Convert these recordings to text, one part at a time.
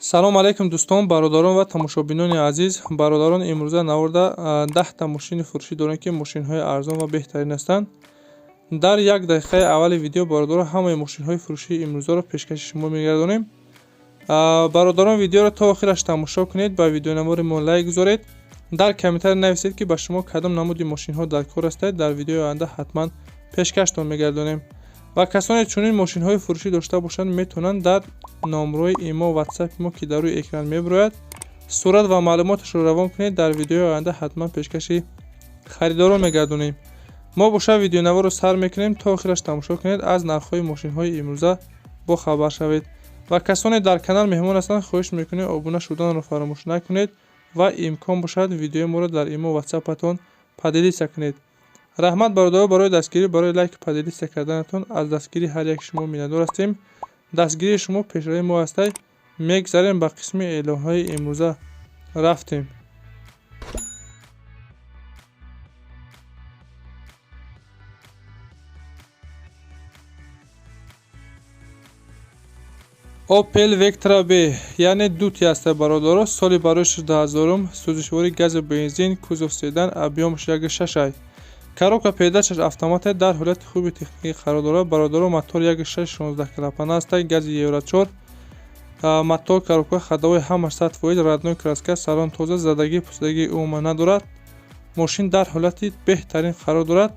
Салом алейкум, дӯстон, бародарон ва тамошобинони азиз. Бародарон, имрӯза наворда 10-та мошини фурӯшӣ дорем, ки мошинҳои арзон ва беҳтарин ҳастанд. Дар як дақиқаи аввали видео, бародарон, ҳамаи мошинҳои фурӯшии имрӯзаро пешкаши шумо мегардонем. Бародарон, видеоро то охираш тамошо кунед, ба видеонавори мо лайк гузоред, дар комментарий нависед, ки ба шумо кадом намуди мошинҳо дар кор ҳастед. Дар видеои оянда ҳатман пешкаштон мегардонем. Ва касоне чунин мошинҳои фурӯшӣ дошта бошанд, метавонанд дар номрои имо, ватсапи мо, ки дар рӯи экран мебирояд, сурат ва маълумоташро равон кунед. Дар видеои оянда ҳатман пешкаши харидорон мегардонем. Мо боша видеонаворро сар мекунем, то охираш тамошо кунед, аз нархҳои мошинҳои имрӯза бохабар шавед. Ва касоне дар канал меҳмон ҳастанд, хоҳиш мекунем, обуна шуданро фаромӯш накунед ва имкон бошад, видеои моро дар имо, ватсапатон поделиться кунед. Раҳмат, бародаро, барои дастгирӣ, барои лайк, поделиться карданатон. Аз дастгирии ҳар яки шумо миннатдор ҳастем. Дастгирии шумо пешравии мо ҳастай. Мегзарем ба қисми эълонҳои имрӯза, рафтем. Opel Vectra B, яъне дути ҳаста, бародаро. Соли барои 2000-ум, сӯзишвории газу бензин, кузов седан, объём аш 1,6 ай. Коробка передач аш автомат, дар ҳолати хуби техникӣ қарор дорад, бародаро. Мотор 1,6, 16 клапан ҳаста, гази Евро 4. Мотор, коробка, ходовой ҳамаш 100%, родной краска, салон тоза, задагӣ, пусидагӣ умуман надорад. Мошин дар ҳолати беҳтарин қарор дорад.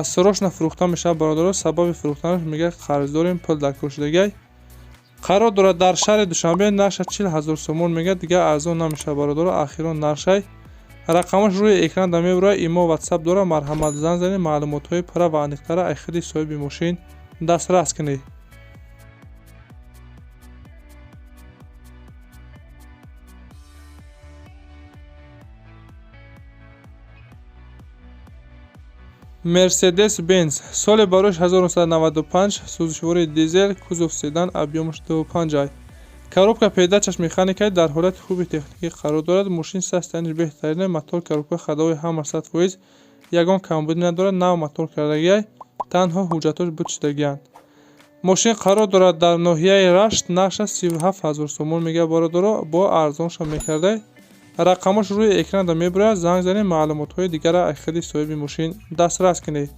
Срочно фурӯхта мешавад, бародаро. Сабаби фурӯхтанаш, мегӯяд, қарз дорем, пул дар кор шудагиай. Қарор дорад дар шаҳри Душанбе, нарша 40 000 сомон мегӯяд, дигар арзон намешавад, бародаро, ахирон наршай. Рақамаш рӯи экран да мебурад, имо, ватсап дорад. Марҳамат, занг занед, маълумотҳои пурра ва аниқтара аз худи соҳиби мошин дастрас кунед. Мерседес Бенз, соли барош 1995, сӯзишвории дизел, кузов седан, объём аш 25 ай. Коробка передач аш механикай, дар ҳолати хуби техникӣ қарор дорад. Мошин состояние ш беҳтарина, мотор, коробка, ходовой ҳама 100%, ягон камбудӣ надорад, нав мотор кардагиай, танҳо ҳуҷҷатош буд шудагианд. Мошин қарор дорад дар ноҳияи Рашт, нархаш 37 000 сомон мегӯяд, бародаро, бо арзонша мекардай. Рақамош рӯи экранда мебурад, занг занед, маълумотҳои дигарро аз худи соҳиби мошин дастрас кунед.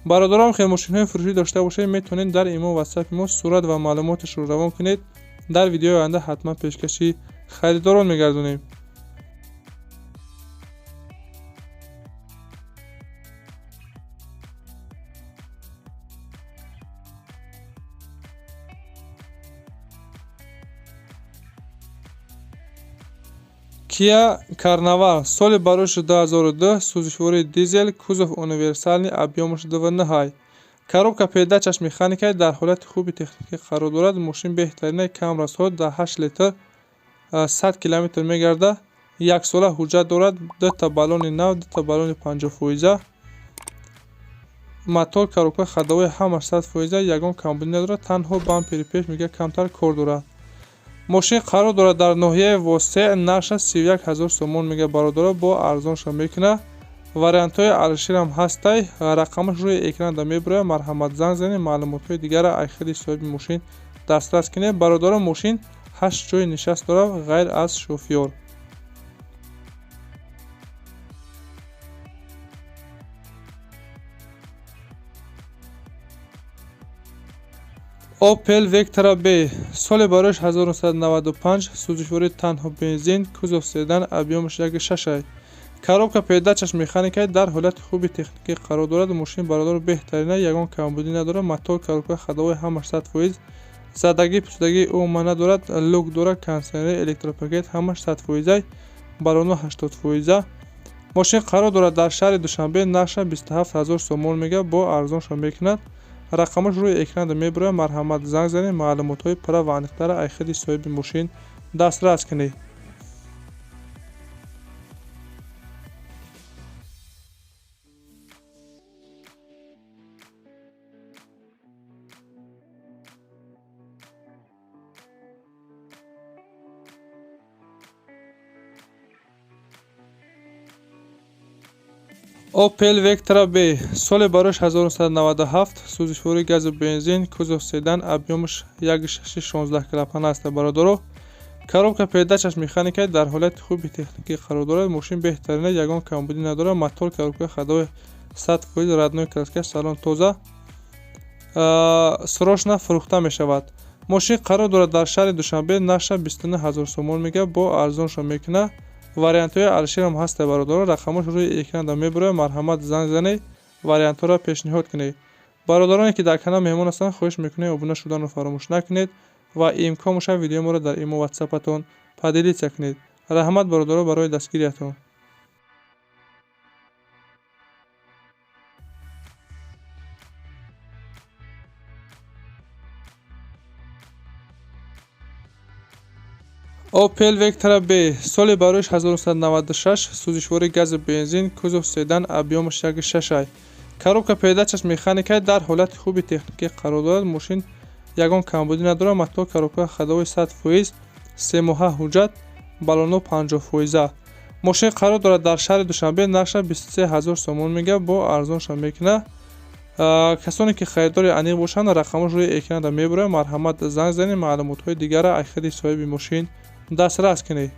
Бародарон, хел мошинҳои фурӯшӣ дошта бошед, метавонед дар имо, ватсапи мо сурат ва маълумоташро равон кунед. Дар видеои оянда ҳатман пешкаши харидорон мегардонем. Киа Карнавал, соли барои 2002, сӯзишвории дизел, кузов универсальный, объём аш 2,9. Коробка передач аш механикай, дар ҳолати хуби техникӣ қарор дорад. Мошин беҳтарина, кам расход, дар 8 литр 100 километр мегардад. Яксола ҳуҷҷат дорад, дута баллони нав, дута баллони 50%. Мотор, коробка, ходовой ҳамаш 100%, ягон камбудӣ надорад, танҳо бампери пеш, мегӯяд, камтар кор дорад. Мошин қарор дорад дар ноҳияи Восеъ, нархаш 31 000 сомон мегӯяд, бародаро, бо арзонша мекунад. Вариантҳои алиширам ҳастай. Рақамаш рӯи экранда мебирояд, марҳамат, занг занед, маълумотҳои дигарро аз худи соҳиби мошин дастрас кунед. Бародаро, мошин ҳашт ҷойи нишаст дорад, ғайр аз шофёр. Opel Vectra B, соли барош 1995, сӯзишвории танҳо бензин, кузов седан, объём аш 1,6 ай. Коробка передач аш механикай, дар ҳолати хуби техникӣ қарор дорад. Мошин, бародаро, беҳтарина, ягон камбудӣ надорад. Мотор, коробка, ходовой ҳамаш 100%, задагӣ, пусидагӣ умуман надорад. Люк дорад, кондитсионер, электропакет ҳамаш 100%ай, баллоно 80%. Мошин қарор дорад дар шаҳри Душанбе, нархаш 27 000 сомон мегӯяд, бо арзонша мекунад. Рақамаш рӯи экранда мебирояд, марҳамат, занг занед, маълумотҳои пурра ва аниқтара аз худи соҳиби мошин дастрас кунед. Opel Vectra B, соли барош 1997, сӯзишвории газу бензин, кузов седан, объём аш 1,6, 16 клапан аст, бародаро. Коробка передачаш механика, дар ҳолати хуби техникӣ қарор дорад. Мошин беҳтарина, ягон камбудӣ надорад. Мотор, коробка ходовой 100%, родной краска, салон тоза. Срочно фурӯхта мешавад. Мошин қарор дорад дар шаҳри Душанбе, нархша 29 ҳазор сомон мега, бо арзоншо мекунад. Вариантҳои алишерам ҳаста, бародарон, рақамош рӯи экранда мебарояд. Марҳамат, занг занед, вариантҳоро пешниҳод кунед. Бародароне ки дар канал меҳмон ҳастанд, хоҳиш мекунем, обуна шуданро фаромӯш накунед ва имкон бошад, видеои моро дар имо, ватсапатон поделиться кунед. Раҳмат, бародарон, барои дастгириятон. Opel Vectra B, соли бароиш 1996, сӯзишвори гази бензин, кузов седан, объёмаш 1,6. Коробка передачаш механика, дар ҳолати хуби техникӣ қарор дорад. Мошин ягон камбудӣ надорад. Мотор, коробка ходовой 100%, семоҳа ҳуҷҷат, баллоно 50%. Мошин қарор дорад дар шаҳри Душанбе, нархша 23 ҳазор сомон мега, бо арзонша мекунад. Касоне ки харидори аниқ бошанд, рақамош рӯи экранда мебарояд. Марҳамат, занг занед, маълумотҳои дигарро аз худи соҳиби мошин дастрас кунед.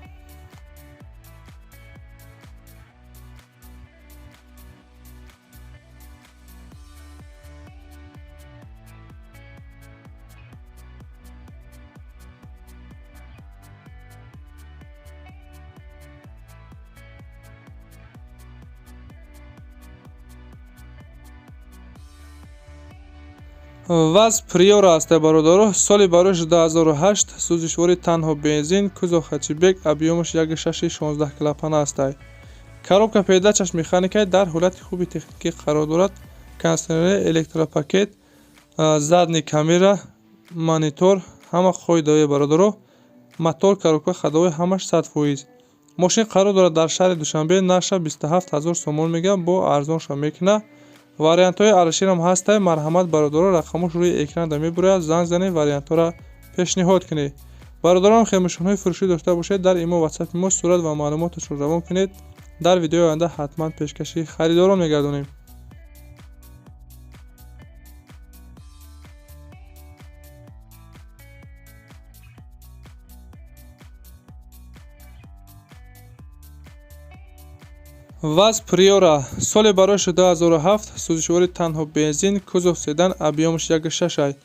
ВАЗ Приора аст, бародаро, соли бароиш 2008, сӯзишвори танҳо бензин, кузов хэтчбек, объёмаш 1,6, 16 клапана аст. Коробка передачаш механика, дар ҳолати хуби техникӣ қарор дорад. Кондиционер, электропакет, задний камера, монитор, ҳама қоидаҳои, бародаро. Мотор, коробка ходовой ҳамаш 100%. Мошин қарор дорад дар шаҳри Душанбе, нархша 27 ҳазор сомон мега, бо арзонша мекунад. Вариантҳои алишерам ҳастай. Марҳамат, бародаро, рақамош рӯи экранда мебарояд. Занг занед, вариантҳоро пешниҳод кунед. Бародарон, хел мошинҳои фурӯшӣ дошта бошед, дар имо, ватсапи мо сурат ва маълумоташро равон кунед. Дар видеои оянда ҳатман пешкаши харидорон мегардонем. ВАЗ Приора, соли бароиш 2007, сӯзишвори танҳо бензин, кузов седан, объёмаш 1,6.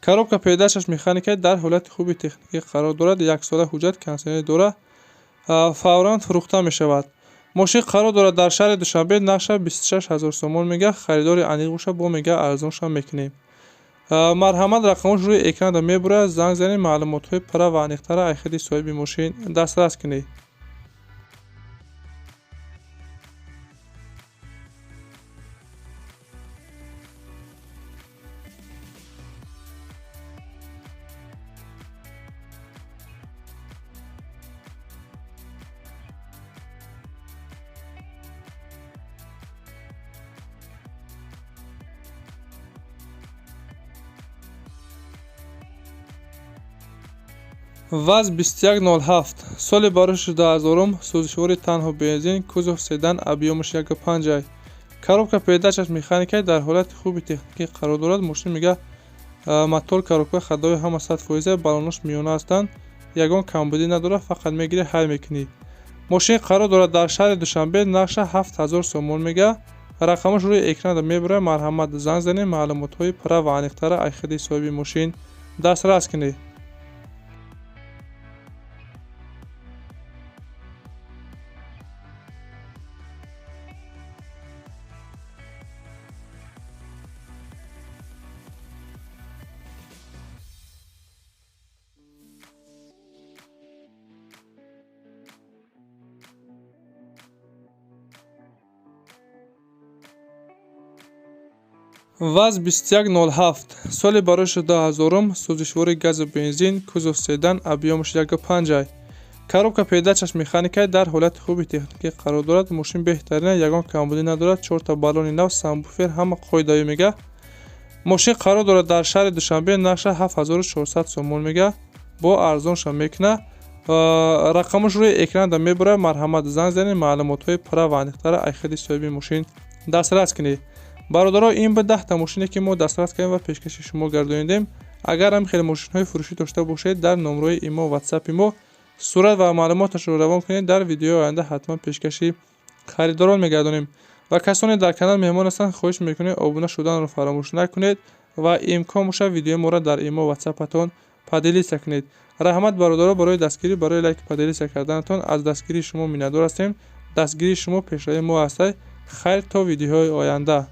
Коробка передачаш механика, дар ҳолати хуби техникӣ қарор дорад. Яксола ҳуҷҷат, кондиционер дорад. Фавран фурӯхта мешавад. Мошин қарор дорад дар шаҳри Душанбе, нархша 26 ҳазор сомон мега, харидори аниқ бошад, бо мега арзонша мекунем. Марҳамат, рақамош рӯи экранда мебарояд. Занг занед, маълумотҳои пурра ва аниқтарро аз худи соҳиби мошин дастрас кунед. ВАЗ 2107, соли барои 2000, сӯзишвори танҳо бензин, кузов седан, объёмаш 1,5. Коробка передачаш механика, дар ҳолати хуби техникӣ қарор дорад. Мошин мега мотор, коробка ходовой ҳама 100%, баллонош миёна ҳастанд, ягон камбудӣ надорад, фақат мегирӣ, ҳай мекунӣ. Мошин қарор дорад дар шаҳри Душанбе, нархша 7000 сомон мега, рақамаш рӯи экранда мебарояд. Марҳамат, занг занед, маълумотҳои пурра ва аниқтарро аз худи соҳиби мошин дастрас кунед. ВАЗ 2107, соли барои 2000, сӯзишвори газу бензин, кузов седан, объёмаш 1,5. Коробка передачаш механика, дар ҳолати хуби техникӣ қарор дорад. Мошин беҳтарина, ягон камбудӣ надорад. Чорта баллони нав, сабвуфер, ҳама қоидаҳо мега. Мошин қарор дорад дар шаҳри Душанбе, нархша 7400 сомон мега, бо арзонша мекунад. Рақамаш рӯи экранда мебарад. Марҳамат, занг занед, маълумотҳои пурра ва аниқтарро аз худи соҳиби мошин дастрас кунед. Бародаро, ин ба 10та мошине ки мо дастрас кардем ва пешкаши шумо гардонидем. Агар ҳам хеле мошинҳои фурӯшӣ дошта бошед, дар номрои имо, ватсапи мо Сурат ва маълумоташро равон кунед, дар видеои оянда ҳатман пешкаши харидорон мегардонем. Ва касоне дар канал меҳмон ҳастанд, хоҳиш мекунем, обуна шуданро фаромӯш накунед ва имкон бошад, видеои моро дар имо, ватсапатон поделиться кунед. Раҳмат, бародаро, барои дастгирӣ, барои лайк, поделиться карданатон. Аз дастгирии шумо миннатдор ҳастем. Дастгирии шумо пешравии мо ҳастай. Хайр, то видеоҳои оянда.